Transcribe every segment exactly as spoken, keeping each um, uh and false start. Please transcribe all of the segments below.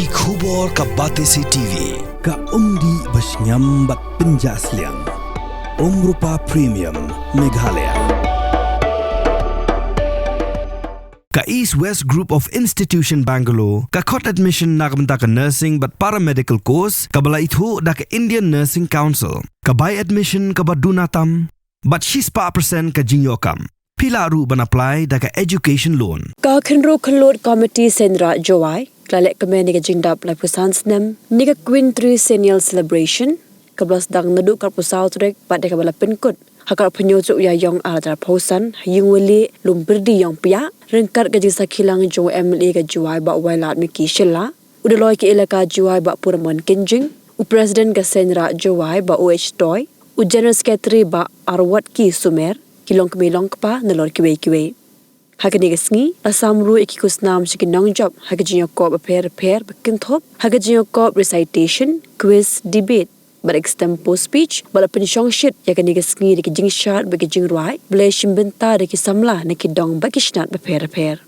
Ki khubor ka Batesi T V. Ka umdih ba shngiam bad pynjah sliang. Umrupa Premium, Meghalaya. Ka East West Group of Institution Bangalore, ka khot admission na ka bynta ka nursing bad paramedical course, kaba la ithuh da ka Indian Nursing Council. Ka bai admission kaba duna tam, bad shispah percent ka jingïoh kam. Phi lah ruh ban apply da ka education loan. Ka khynroo khyllood Committee Seiñraij Jowai ka la leh kmen ïa ka jingdap laiphew san snem ne ka Queen Tricentennial Celebration, kaba la sdang naduh ka arphew saw tarik bad ïa kaba la pynkut ha ka arphew hynñiew tarik u Ïaïong arhajar arphew san ha Ïingwalieh, Lumbyrdi, Ïaïongpiah, ryngkat ka jingsakhi lang jong u M L A ka Jowai Bah Wailadmiki Shylla, u Dolloi ka Elaka Jowai Bah Puramon Kynjing, u President ka Seiñraij Jowai Bah O H Toi, u General Secretary Bah Arwatki Sumer, ki longkmie longkpa nalor kiwei kiwei. Ha kane ka sngi la sam ruh ïa ki khusnam sha ki nongjop ha ki jingïakop bapher bapher ba kynthup ha ki jingïakop recitation, quiz, debate bad extempore speech, bad la pynshongshit ïa kane ka sngi da ki jingshad bad ki jingrwai ba la shim bynta da ki samla na ki dong bad ki shnat bapher bapher.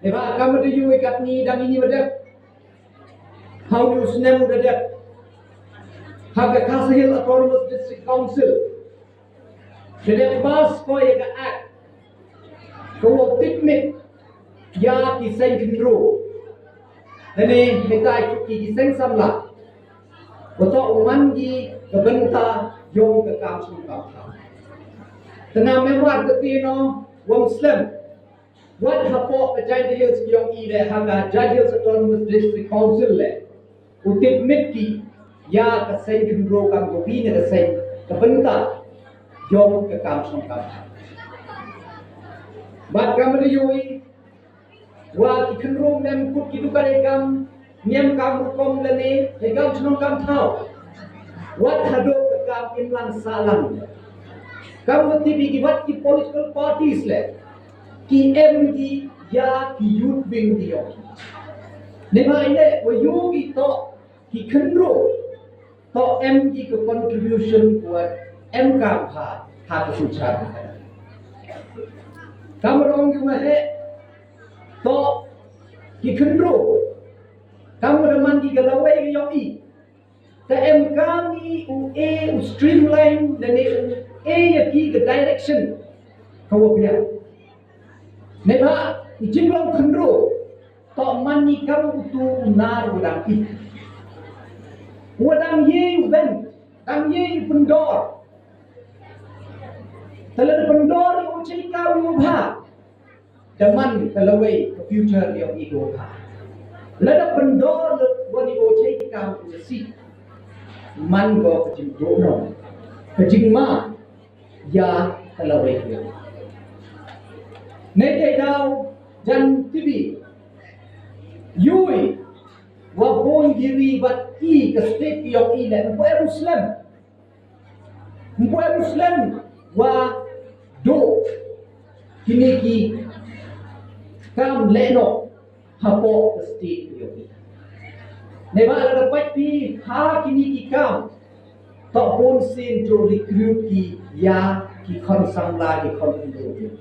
Eva kam da yu ikat ni dang ini ba dep. Hau ni u snem u da dep. Ha ka Khasi Hills Autonomous District Council. Ka dep pass ko ïa ka act ka wa tipmit ïa ki seng khynroo. Hynrei mynta ki, ki seng samla wa toh u man ki ka bynta yong ka kam shnong kam thaw. Tang nga member ka ti no wam slem. Wat hapoh ka Jaintia Hills yong i le ha ka Jaintia Hills Autonomous District Council le u tipmit ki ïa ka seng khynroo kam ko wi na ka seng ka bynta yong ka kam shnong kam thaw. Bad kam da yu i wa ki khynroo mem kut ki dukan e kam niam kam rukom lane e kam shnong kam thaw. Wat haduh ka kam imlang sahlang. Kam wa tibi ki wat ki political parties le ki em ki ïa ki youth wing ki yong. Ne ba ile wa yu ki toh ki khynroo toh em ki ka contribution wa em kam ha ha ka future. Kam rong ki ma he toh ki khynroo kam da man ki ka lawei ka yong i. Ka em kam i u e u streamline lane u e ïa ki ka direction ka wa biang. Ne ba i jinglong khynroo toh man i kam utu u nar wa dang i wa dang ye u ben dang ye i pyndor. Tala da pyndor i u chika u bha. Da man ka lawei ka future yong i ko ka. Lada pyndor lut wan i o chei kam u si man ko ka jingdonong ka jingma ïa ka lawei ka. Ne te daw jan tibi yui wa bun giri bat i ka state yong i le ko Muslim. Mpuai Muslim wa do kini ki kam leno hapoh ka state yong i. Ne ba la dapat pi ha kini ki kam toh bun sien to recruit ki ïa ki khon samla ki khon khynroo.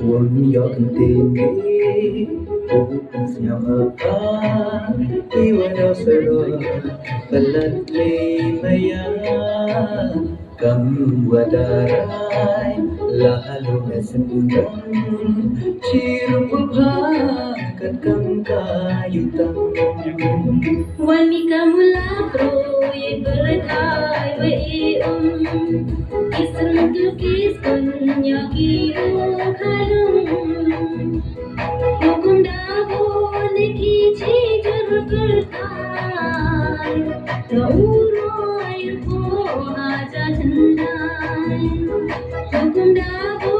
Won yok ntien ri, u pun sñiaw hapa, i wa daw sero, palat le maya, kam wa darai, la halu e sendang, chirup wa pha, kat kam ka yutang. Wan mih ka mula pro ye berkai we i um. Isem tu kis kun ya ki um kalung. Hukum da bo ne ki chi jur berkai. Ka uroi ko haja tendai. Hukum da bo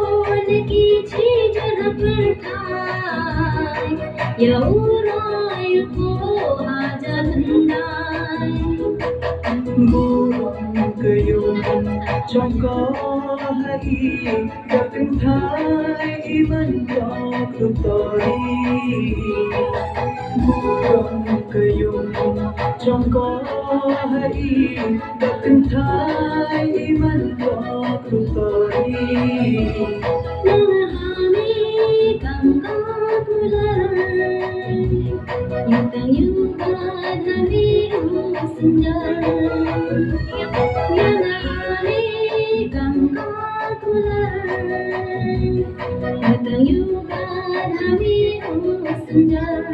ne ki chi jur berkai. Ya uroi ko haja tendai. Burom ka yung chong ko ha i ka pynthai i man ko krutori. Burom ka yung chong ko ha i ka pynthai i man ko krutori. Nang ha mi kam ka kular. Yutang yu bad ha mi u senjal. Yana ha mi kam ka kular. Yutang yu bad ha mi u senjal.